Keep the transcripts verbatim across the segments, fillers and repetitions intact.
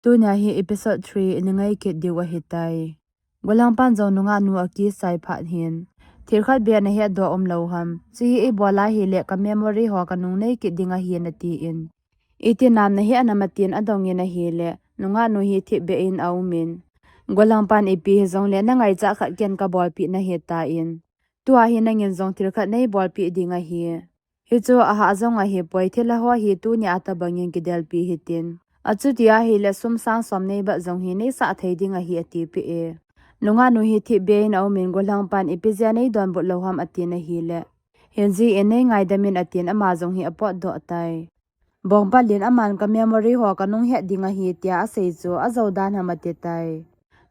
Tunia hi episode three i ngai kit diu ahitai. Golhangpan jong nungah nu akisai phat hin, thil khat beh nahet doh um lou ham? Chuhi ibol a hile ka memory ho kanung nei kit ding ahi, atin. Iti nam nahet nam atin adongin ahile, nungah nu hi thipbeh in aumin, Golhangpan ipi hijongle nangaichat khat ken kabolpeh nahitan, tua hi nangin jong thil khat neibolpeh ding ahi. Hichu ahah jong ahipoi, thilha ho hi tunia tabangin kidelpi hitin, achuti ahile sum sang som neibat jong hi neisah thei ding ahi, atipeh e. Nungah nu hi thipbeh in aumin, Golhangpan ipi jeh a neidonbut lou ham, atin ahile, Hyunji in neingaidam in, atin ama jong hi apotdoh tai. Bongpal in aman ka memory ho kanung het ding ahi tia asei chu ajou dan ham atitai.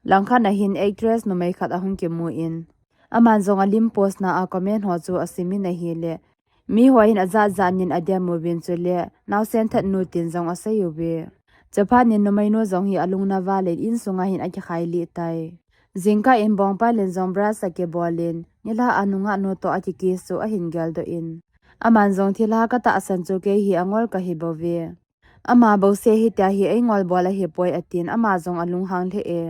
Langkhat ahin actress numei khat ahung kimun, aman jong alim post na a comment ho chu asimin ahile, miho hin ajat jat in adem uvin chule naosen that nu tin jong asei uve. Chuphat in numei nu jong hi alung na val in insunga hin akikhai lih tai. Jingkah in Bongpal in jong brush akibol in, nilhah a nungah nu toh akikiss chu ahin geldoh in, aman jong thilha katahsan chu kei hi angol kahi bouve. Ama bouseh hitia hi eingol bol ahipoi, atin ama jong alunghang lheh e.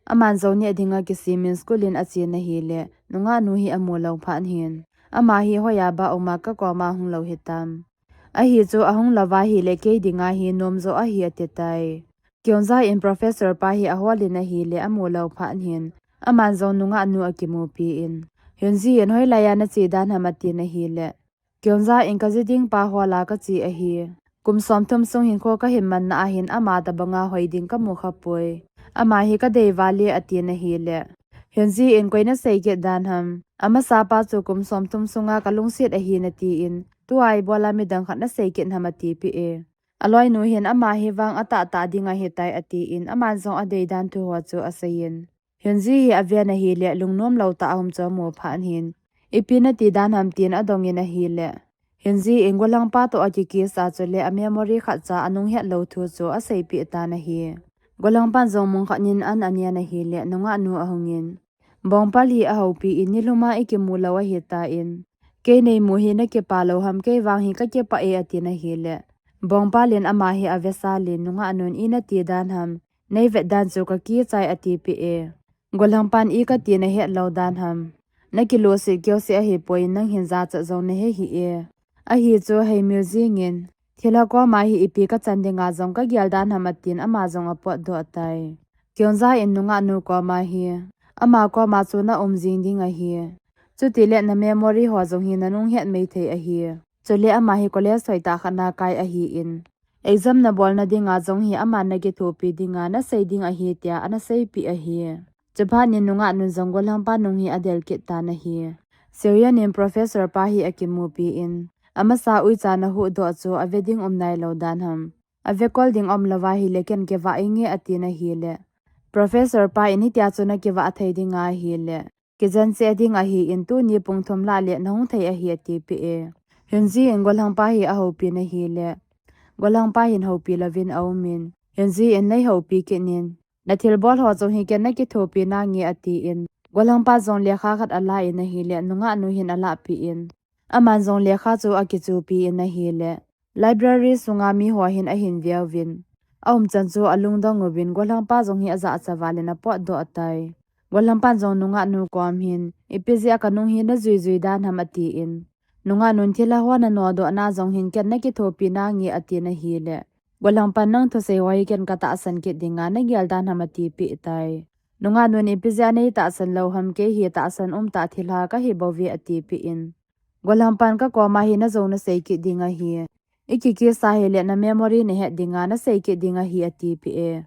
Aman jong neh dinga kisemin school in achen ahile, nungah nu hi amu lou phat hin, ama hi hoiya bah uma kakoma hung lou hitam? Ahi chu ahung louva hile kei dinga hi nomjo ahi, atitai. Kyungja in professor pa hi ahol in ahile amu lou phat hin, aman jong nungah nu akimupi in, Hyunji in hoilaiya nache dan ham, atin ahile, Kyungja in kaji ding pa hola kache ahi. Kum somthum sung hinkho kahin manna ahin ama tabanga hoi ding kamu khapoi. Ama hi kadei vale, atin ahile, Hyunji in koi nasei kit dan ham? Amasa pa chu kum somthum sunga kalungset ahi natin, tua ibol a midang khat nasei kit ham, atipeh e. Aloinu hin ama hi vang atahtah ding ahitai, atin aman jong adei dan thu ho chu aseiyin, Hyunji hi aven ahile lungnom lou tah a um chu amu phat hin, ipi nati dan ham, tin adongin ahile, Hyunji in Golhangpa toh akikiss a chule a memory khatcha anung het lou thu chu aseipeh tan ahi. Golhangpan jong mun khat in an anen ahile nungah nu ahungin, Bongpal hi ahoupi in, nilhum a ikimu lou ahitan, kei neimu hi nakipa lou ham? Kei vang hi kakipah e, atin ahile, Bongpal in ama hi avesal in, nungah nun ina ti dan ham? Neivet dan chu kakichai, atipeh e. Golhangpan i kati nahet lou dan ham? Nakiluhset keuseh ahipoi, nang hin jachat jong nahe hih e. Ahi chu heimil jingin, thilha koma hi ipi kachan dinga jong kagel dan ham, atin ama jong apotdoh tai. Kyungja in nungah nu koma hi, ama koma chu naum jing ding ahi. Chutile na memory ho jong hi nanung het mei thei ahi. Chule ama hi college hoitah khat nakai ahin, exam nabolna dinga jong hi aman nakithopi dinga nasei ding ahi, tia anaseipeh ahi. Chuphat in nungah nun jong Golhangpa nung hi adel kit tan ahi. Seoyeon in professor pa hi akimupi in, amasa uicha nahuhdoh chu ave ding um nailou dan ham? Avekol ding aum louva hile ken kivah inge, atin ahile, professor pa in hitia chu nakivah thei dinga ahile, kijen cheh ding ahin, tuni pung thum lah le nahung thei ahi, atipeh e. Hyunji in Golhangpa hi ahoupi in ahile, Golhangpa hin houpi louvin aumin, Hyunji in neihoupi kit in, nathilbol ho jong hi ken nakithopi nange, atin, Golhangpan jong lekha khat alan ahile nungah nu hin alahpeh in, aman jong lekha chu akichupi in ahile, library sunga miho hin ahin veuvin, aumchan chu alungdong uvin, Golhangpa jong hi ajachat val in apotdoh tai. Golhangpan jong nungah nu kom hin, ipi jeh a kanung hi najuijui dan ham, atin, nungah nun thilha ho nanodohna jong hin ken nakithopi nange, atin ahile, Golhangpan nang thusei ho hi ken katahsan kit dinga nagel dan ham, atipeh tai. Nungah nun ipi jeh a neitahsan lou ham? Kei hi tahsan umtah thilha kahi bouve, atipeh in, Golhangpan kakoma hi najou nasei kit ding ahi. Ikikiss a hile na memory nahet dinga nasei kit ding ahi, atipeh e.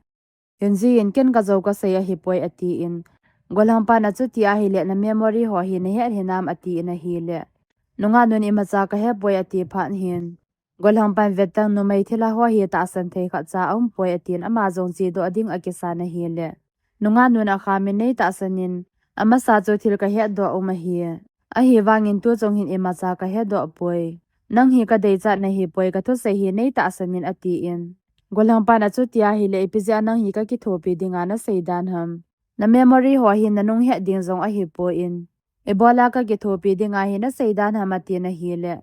Hyunji in ken kajou kasei ahipoi, atin, Golhangpan achuti ahile na memory ho hi nahet hinam, atin ahile, nungah nun imacha kahepoi, ati phat hin, Golhangpan vettang numei thilha ho hi tahsan thei khatcha aumpoi, atin ama jong chedoh ding akisan ahile, nungah nun akhamin, neitahsan in, amasa chu thil kahetdoh um ahi. Ahivangin tuchung hin imacha kahetdoh poi. Nang hi kadeichat nahipoi, kathusei hi neitahsan in, atin, Golhangpan achuti ahile ipi jeh a nang hi kakithopi dinga nasei dan ham? Na memory ho hi nanung het ding jong ahipoi, ibola kakithopi dinga hi nasei dan ham, atin ahile,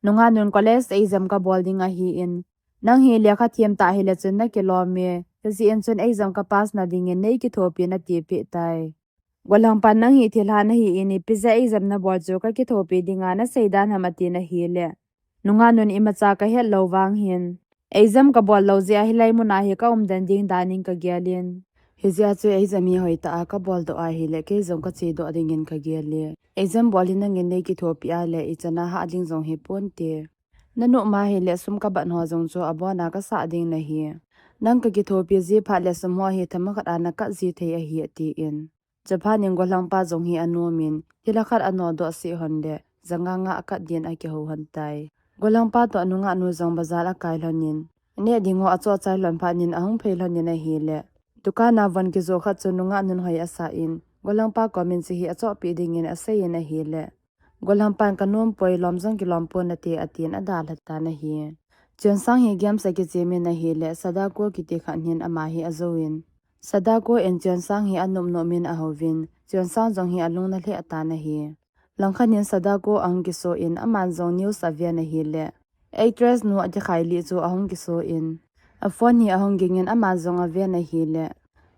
nungah nun college exam kabol ding ahin, nang hi lekha them tah hile chun nakilom e, Hijeh in chun exam ka pass na dingin nei kithopi in ati peh tai. Golhangpan nang hi thilha nahi in ipi jeh a exam nabol chu ka kithopi dinga nasei dan ham atin ahile. Nungahnun imacha ka het lou vang hin. Exam ka bol lou jeh a hilai muna hi ka um den ding dan in ka gel in. Hijeh a chu exam hi hoitah a ka bol doh ahile kei jong ka che doh dingin ka gel e. Exam bol hi nangin nei kithopi a le ichan a hah ding jong hi ponte. Nanu ma hile sum ka bat ho jong chu abon a ka sah ding nahi. Nang ka kithopi ji phat le sum ho hi themkhat a na kat ji thei ahi atin. Chuphat in golhangpa jong hi anom in, thilha khat anodoh sih hon le, janga nga akat din akihou hon tai. Golhangpa toh nungahnu jong bazar akai lhon in, aneh ding ho achoh chai lhon phat in ahung phei lhon in ahile. Dukan a von kijoh khat chu nungahnun hoi asah in, golhangpa kom in hiche hi achohpeh dingin asei in ahile. Golhangpan ka nom poi, lom jong kilom pon nate atin adalha tan ahi. Chonsang hi games a kichem in ahile, Sadako kiti khat hin ama hi ajou in. Sadako in Chonsang hi anop nom in ahouvin, Chonsang jong hi alung na lheh tan ahi. Langkhat hin Sadako ahung kiso in aman jong news aven ahile. Actress nu akikhai lih chu ahung kiso in. A phone hi ahung ging in aman jong aven ahile.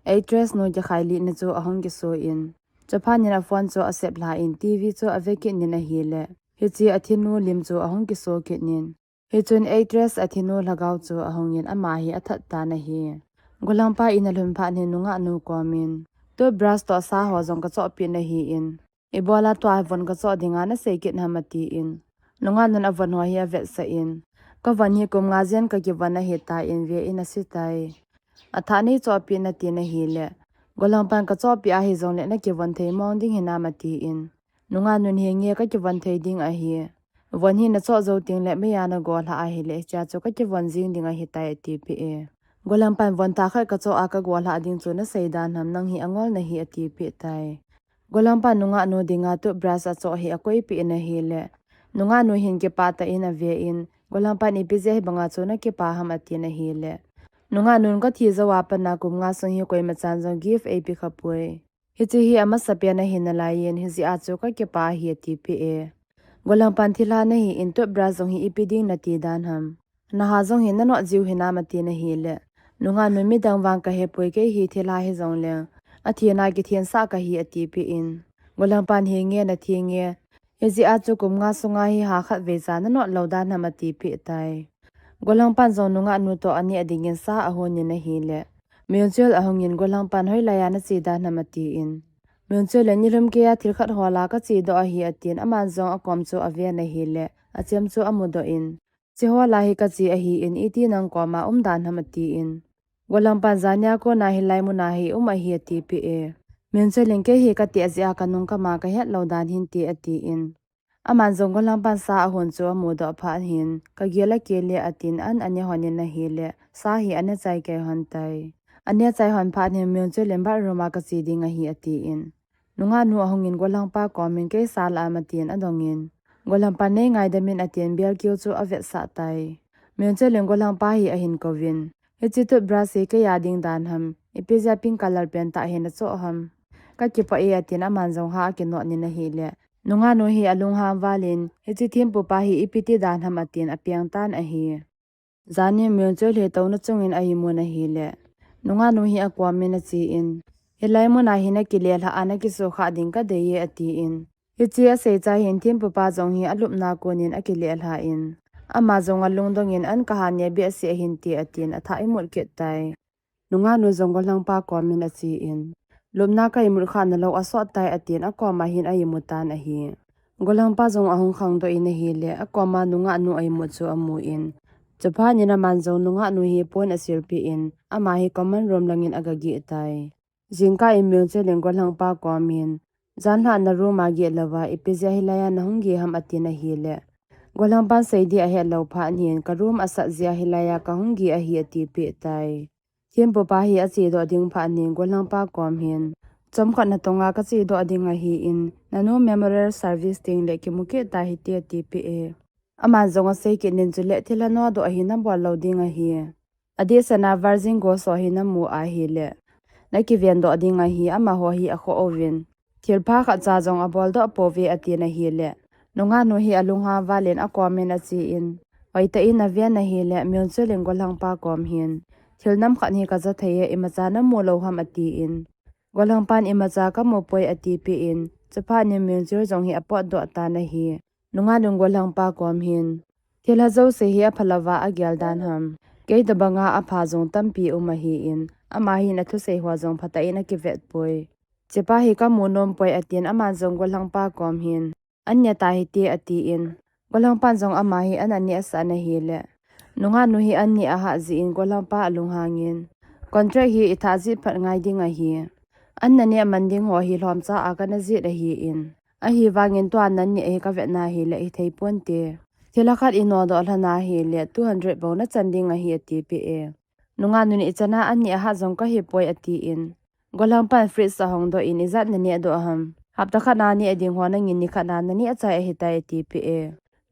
Actress nu kikhai lih na chu ahung kiso in. Chuphat in a phone chu asep lha in T V chu ave kit in ahile. Hiche athinu lim chu ahung kiso kit in. Hichun actress athinu lhagao chu ahung in ama hi athat tan ahi. Golhangpa in alhun phat in nungahnu kom in. Toothbrush toh sa ho jong ka chohpeh nahi in. Ibola tua von ka choh dinga nasei kit ham atin. Nungahnun avon ho hi avetsah in. Ka von hi kum nga jen ka kivon ahitan ve in ase tai. Athah nei chohpeh in atin ahile. Golhangpan ka chohpeh ahi jongle na kivon thei mong ding hinam atin. Nungahnun henge ka kivon thei ding ahi. Von hi na choh jou teng le meiya na go lha ahile hichea chu ka kivon jing ding ahitai ati peh e. Golhangpan von thah khat ka choh a ka go lha ding chu nasei dan ham nang hi angol nahi ati peh tai. Golhangpan nungahnu dinga toothbrush achoh hi akoipeh in ahile. Nungahnu hin kipah tah in ave in, golhangpan ipi jeh a hibanga chu na kipah ham atin ahile. Nungahnun ka thi jou a pat a kum nga sung hi koima chan jong gift eipe kha poi. Hiche hi amasapen ahi nalai in hijeh a chu ka kipah ahi ati peh e. Golhangpan thilha nahi in toothbrush jong hi ipi ding nati dan ham. Naha jong hi nanot jiu hinam atin ahile. Nungahnun midang vang ka hepoi kei hi thilha hijongle. Athina kithensah kahi ati peh in. Golhangpan henge nathi nge. Hijeh a chu kum nga sunga hi ha khat vei cha nanot lou dan ham ati peh tai. Golhangpan jong nungahnu toh aneh dingin sa ahon in ahile. Myungchol ahung in golhangpan hoilai a nache dan ham atin. Myungchol in nilhum keiya thil khat hol a kache doh ahi atin aman jong akom chu aven ahile. Achem chu amudoh in. Hiche hol a hi kache ahi in iti nang kom a um dan ham atin. Golhangpan jania kona hilai muna hi um ahi ati peh e. Myungchol in kei hi kateh jeh a kanung kama kahet lou dan hinte atin. Aman jong golhangpan sa ahon chu amudoh phat hin, ka gel akel e atin an ane hon in ahile, sa hi ane chai kei hon tai. Ane chai hon phat hin Myungchol in bathroom a kache ding ahi atin. Nungahnu ahung in golhangpa kom in kei sa la am atin adong in. Golhangpan nei ngaidam in atin bel keu chu avetsah tai. Myungchol in golhangpa hi ahin kouvin. Hiche toothbrush hi keiya ding dan ham, ipi jeh a pink colour pen tah hi nachoh ham. Ka kipah e atin aman jong ha akinot in ahile. Nungahnu hi alunghang val in, hiche thempupa hi ipi ti dan ham atin apeng tan ahi. Jan in Myungchol hi touna chung in a imun ahile. Nungahnu hi akom in ache in. Hilai muna hi nakile lhah a nakisu khah ding kadei e atin. Hiche asei chai hin thempupa jong hi alupna kon in akile lhah in. Ama jong alungdong in an kaha ne behseh ahinte atin athah imut kit tai. Nungahnu jong golhangpa kom in ache in. Lupna ka imut khah nalou asot tai atin akom a hin a imu tan ahi. Golhangpa jong ahung khangdoh in ahile akom a nungahnu a imut chu amu in. Chuphat in aman jong nungahnu hi pon asilpeh in ama hi common room lang in agageh tai. Jingkah in Myungchol in golhangpa kom in, jan lhah na room a geh louva ipi jeh a hilai a nahung geh ham atin ahile. Golhangpan sei ding ahet lou phat in ka room asat jeh a hilai a kahung geh ahi ati peh tai. Thempupa hi ache doh ding phat in golhangpa kom hin, chomkhat natong a kache doh ding ahi in, nanu memorial service teng le kimu kit ta hite ati peh e. Aman jong asei kit in chule thilha nodoh ahi nabol lou ding ahi. Adeh seh a virgin ghost ho hi namu ahile. Nakiven doh ding ahi amaho hi akhoh uvin. Thilpha khat cha jong abol doh pouve atin ahile. Nungahnu hi alunghang val in akom in ache in. Hoitah in aven ahile Myungchol in golhangpa kom hin. Thil nam khat hi kaja thei e, imacha namu lou ham atin. Golhangpan imacha kamu poi atipeh in, chuphat in Myung Chul jong hi apotdoh tan ahi. Nungah nun golhangpa kom hin, thilha jouse hi aphalouva agel dan ham. Kei tobanga apha jong tampi um ahin, ama hin athusei ho jong phatah in akivet poi. Chepa hi kamu nom poi atin, aman jong golhangpa kom hin, an neh tahite atin, golhangpan jong ama hi an aneh sah in ahile, nungah nu hi an neh ahah jeh in golhangpa alunghangin, contract hi ithah jeh phat ngai ding ahi. An naneh man ding ho hi lhomcha a kana jih ahin, ahivangin tua nan neh hi kavet na hile hithei ponte. Thilha khat inodoh lhon ahile two hundred bou nachan ding ahi atipeh e. Nungah nun ichan a an neh ahah jong kahipoi atin, golhangpan fridge ahongdoh in, ijat nanehdoh ham? Hapta khat a neh ding ho nangin nikhat a naneh chai ahitai atipeh e.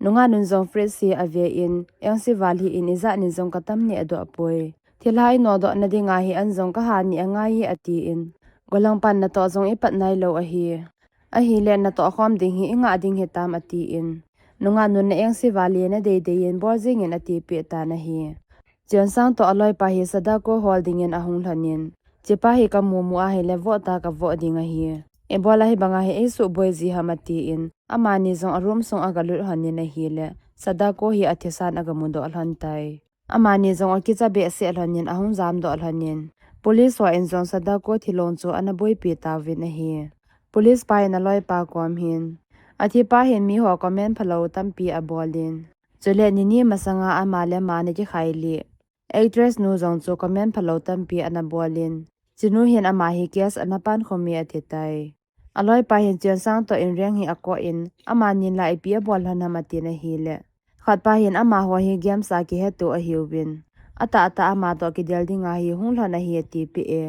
Nungah nun jong fridge hi aven, engse val hi in, ijat ni jong katam nehdoh poi. Thilha inodoh nading ahi an jong kaha neh angai e atin, golhangpan natoh jong ipat nailou ahi. Ahile natoh khom ding hi ingah ding hitam atin, nungah nun na engse val hi nadeidei in bol jingin atipeh tan ahi. Chun Sang toh aloipa hi Sadako hol dingin ahung lhonin, chepa hi kamu mu ahile voh ta kavoh ding ahi. Ibola hibanga hi eisuboi ji ham atin, amani jong a room sung agalut lhonin ahile, Sadako hi athisan agamudoh lhon tai. Amani jong akicha behseh lhonin ahung jamdoh lhonin, police hon jong Sadako thilong chu ana boipi tauvin ahi. Police pa in aloipa kom hin, athipa hin miho comment phalou tampi abolin, chule nini masanga ama le ama ana kikhai lih. Actress nu jong chu comment phalou tampi ana bolin, chunu hin ama hi case ana pankhum e atitai. Aloipa hin Chun Sang toh Inreng hi akoh in, amanin la ipi abol lhon ham atin ahile, khatpa hin amaho hi game sa kihetu ahiuvin, atahtah ama toh kidel dinga hi hung lhon ahi atipeh e.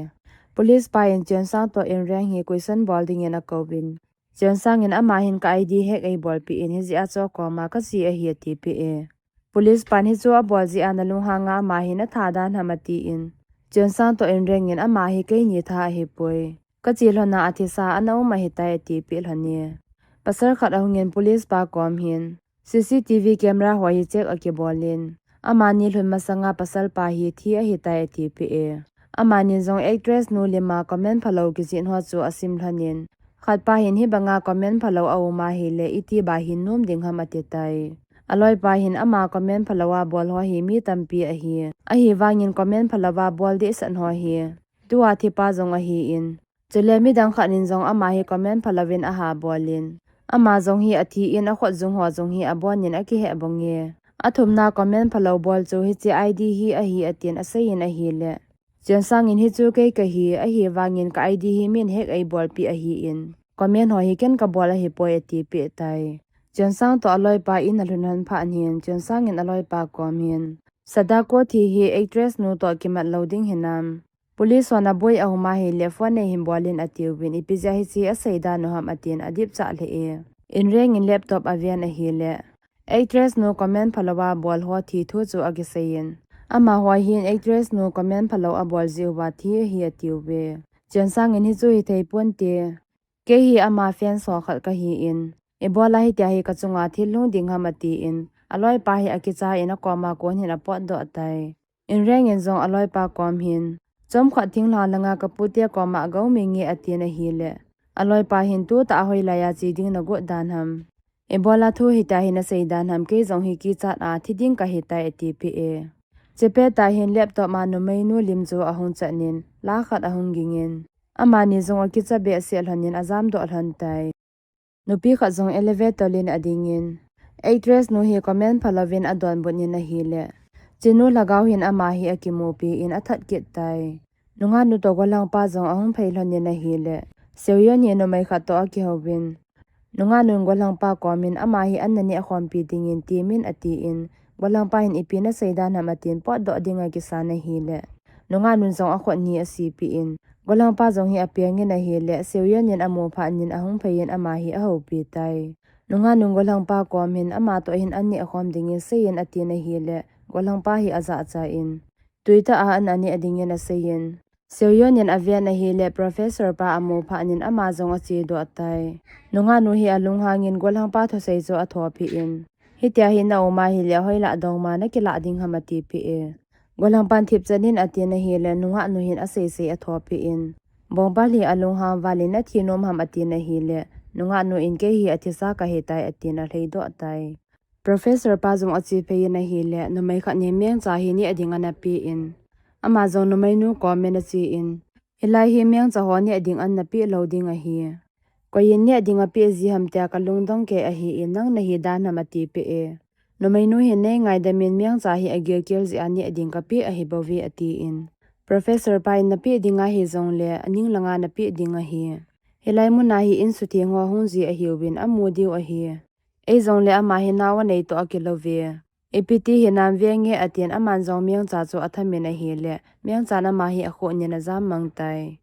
Police pa in Chun Sang toh Inreng hi question bol dingin akouvin, Chun Sang in ama hin ka I D hack eibolpeh in, hijeh a chu akoma kache ahi atipeh e. Police pan hichu abol jeh a nalunghanga ama hi natha dan ham atin, Chun Sang toh Inreng in ama hi keini tha ahipoi, kache lhona athisa ana um ahitai atipeh lhon e. Pasal khat ahungin police pa kom hin, C C T V camera ho hi check akibolin, amani lhun masanga pasalpa hi thi ahitai atipeh e. Amani jong actress nu lima comment phalou kijih ho chu asim lhonin, khatpa hin hibanga comment phalou aum ahile itiba hin nom ding ham atitai. Aloipa hin ama comment phalou a bol ho hi mi tampi ahi, ahivangin comment phalou a bol dehset ho hi tua thipa jong ahin, chule midang khat in jong ama hi comment phalouvin aha bolin, ama jong hi athin akhut jung ho jong hi abonin akiheh bong e. Athumna comment phalou bol chu hiche I D hi ahi atin aseiyin ahile, Chun Sang in hichu kei kahi, ahivangin ka I D hi min hack eibolpeh ahin, comment ho hi ken kabol ahipoi atipeh tai. Chun Sang toh aloipa in alhun lhon phat hin Chun Sang in aloipa kom hin, Sadako thi hi actress nu toh kimat lou ding hinam? Police hon aboi aum ahile phone neihin bolin atiuvin, ipi jeh a hiche asei dan u ham atin adipchah lheh e. Inreng in laptop aven ahile, actress nu comment phalou a bol ho thi thu chu akiseiyin, amaho hin actress nu comment phalou abol jeh uva thi ahi atiuve. Chun Sang in hichu hithei ponte, kei hi ama fans ho khat kahin, ibola hitia hi kachunga thil lhung ding ham atin, aloipa hi akicha in akoma kon hin apotdoh tai. Inreng in jong aloipa kom hin, chomkhat thinglhang langa kapute koma gou mi nge atin ahile, aloipa hin tutah a hoilaiya che ding nagot dan ham? Ibola thu hitia hi nasei dan ham, kei jong hi kichat a thi ding kahitai atipeh e. Chepet tah hin laptop a numeinu lim chu ahung chatnin, la khat ahung gingin, amani jong akicha behseh lhonin ajamdoh lhon tai. Nupi khat jong elevator in adingin, actress nu hi comment phalouvin adonbut in ahile, chenu lhagao hin ama hi akimupi in athat kit tai. Nungah nu toh golhangpa jong ahung phei lhonin ahile, Seoyeon hi numei khat toh akihouvin, nungah nun golhangpa komin ama hi an naneh khompi dingin temin atin, golhangpa hin ipi nasei dan ham atin potdoh dinga kisan ahile, nungah nun jong akhut ni asepeh in, golhangpa jong hi apengin ahile, Seoyeon in amu phat in ahung phei in ama hi ahoupi tai. Nungah nun golhangpa kom hin ama toh hin an neh khom dingin seiyin atin ahile, golhangpa hi ajahcha in, tuitah a an aneh dingin aseiyin, Seoyeon in aven ahile, professor pa amu phat in ama jong achedoh tai. Nungah nu hi alunghangin golhangpa thusei chu athopeh in, hitia hi naum ahile hoilah dongma nakilah ding ham atipeh e. Golhangpan thip chanin atin ahile, nungah nu hin aseisei athopeh in, Bongpal hi alunghang valin nathi nom ham atin ahile, nungah nu in kei hi athisa kahitai atin alheidoh tai. Professor pa jong ache phei in ahile, numei khat nin mengcha hi neh ding ana pen, ama jong numeinu kom in achen, hilai hi mengcha ho neh ding ana pe lou ding ahi. Koi in neh ding apeh ji ham tia kalungdong kei ahin, nang nahi dan ham atipeh e. Numeinu hin nei ngaidam in, mengcha hi agilkel jeh a neh ding kapeh ahi bouve atin. Professor pa in napeh ding ahi jongle, aning langa napeh ding ahi. Hilai muna hi insutheng ho hung ji ahiuvin amu diu ahi. Ei jongle ama hi nao anei toh akilouve. Ipi ti hinam venge atin aman jong mengcha chu athamin ahile, mengchan ama hi akhut nin ajam mang tai.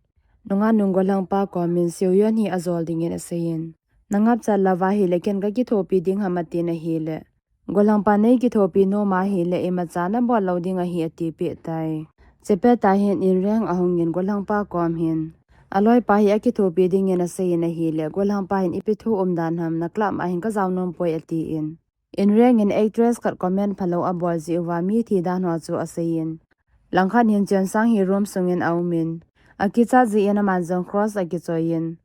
Nungah nun golhangpa kom in Seo Yeon hi ajol dingin aseiyin, nangapcha louva hile ken kakithopi ding ham atin ahile, golhangpan nei kithopi nom ahile imacha nabol lou ding ahi atipeh tai. Chepet tah hin In Raeng ahungin golhangpa kom hin, aloipa hi akithopi dingin aseiyin ahile, golhangpa hin ipi thu umdan ham, na club a hin kajao nom poi atin. In Raeng in actress khat comment phalou abol jeh uva mithi dan ho chu aseiyin, langkhat hin Cheon Sang hi room sungin aumin, akichat jeh in aman jong crush akichoiyin,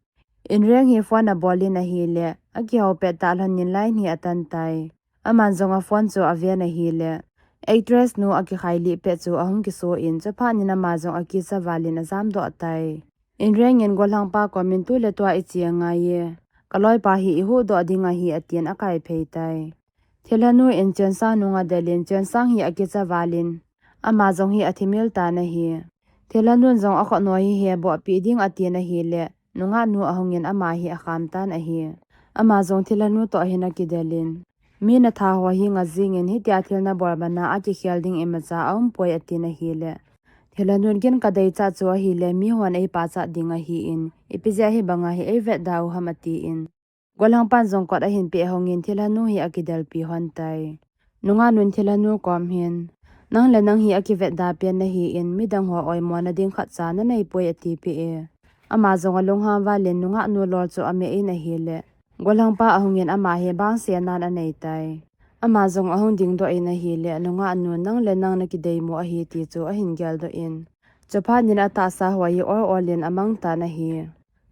In Raeng hi phone abol in ahile, akihou pet tah lhonin line hi atan tai. Aman jong aphone chu aven ahile, actress nu akikhai lih pet chu ahung kiso in, chuphat nin ama jong akicha valin ajamdoh tai. In Raeng in golhangpa kom in, tuletua iche angaiye, kaloipa hi ihuhdoh ding ahi atin akai phei tai. Thilhanu in Cheon Sang nung adelin, Cheon Sang hi akicha valin, ama jong hi athimil tan ahi. Thilhanun jong akhut noi hi hebohpeh ding atin ahile, nungah nu ahungin ama hi akham tan ahi. Ama jong thilhanu toh hin akidelin, mi natha ho hi nga jingin hitia thil nabol bana akikhel ding imacha aumpoi atin ahile, thilhanun ken kadeichat chu ahile, mihon eipachat ding ahin, ipi jeh a hibanga hi eivetda u ham atin. Golhangpan jong kot ahin peh hongin thilhanu hi akidelpi lhon tai. Nungah nun thilhanu kom hin, nang le nang hi akivetda pen nahin, midang ho oimona ding khatcha naneipoi atipeh e. Ama jong alunghang valin nungah nu lol chu ameh in ahile, golhangpa ahungin ama hi bangsenan anei tai. Ama jong ahung dingdoh in ahile, nungah nun, nang le nang nakideimo ahi ti chu ahin geldoh in, chuphat nin atahsa ho hi ol ol in amang tan ahi.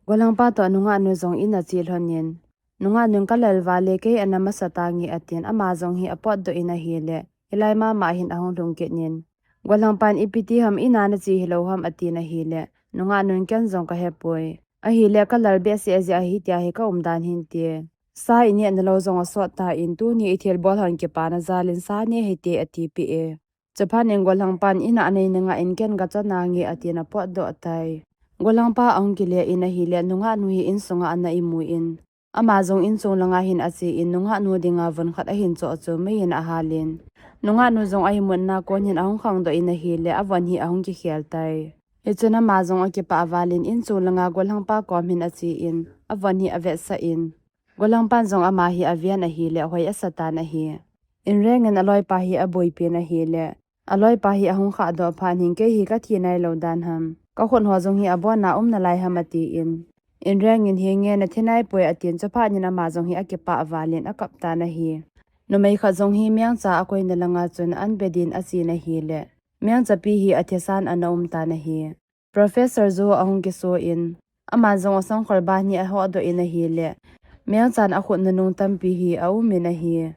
Golhangpa toh nungah nu jong in ache lhonin, nungah nun, kalal vale kei ana masa tange atin, ama jong hi apotdoh in ahile, hilai mama hin ahung lhung kit in, golhangpan ipi ti ham, ina nache hilou ham atin ahile, nungah nun, ken jong kahepoi, ahile kalal behseh jeh a hitia hi kaumdan hinte. Sa ineh nalou jong asot tan, tuni ithilbol lhon kipana jalin sa ne hite atipeh e. Chuphat nin golhangpan, ina anei nanga in ken kacha nange atin apotdoh tai. Golhangpa ahung kile in ahile, nungah nu hi insunga ana imu in, ama jong inchung langa hin achen, nungah nu dinga von khat ahin choh chu meiyin ahalin, nungah nu jong a imutna kon hin ahung khangdoh in ahile, avon hi ahung kikhel tai. Hichun ama jong akipah valin inchung langa golhangpa kom hin achen, avon hi avetsah in, golhangpan jong ama hi aven ahile, ahoi asatan ahi. In Raeng in aloipa hi aboipin ahile, aloipa hi ahung khahdoh phat hin, kei hi kathi nailou dan ham, kakhut ho jong hi abonna um nalai ham atin, In Raeng in, henge nathi naipoi atin, chuphat nin ama jong hi akipah valin akap tan ahi. Numei khat jong hi mengcha akoina langa chun anbedin achen ahile, mengchapi hi athisan ana um tan ahi. Professor Jo ahung kiso in, aman jong asangkhol ban hi ahohdoh in ahile, mengchan akhut nunung tampi hi aumin ahi.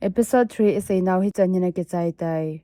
Episode three iseinau hichan hin akichai tai.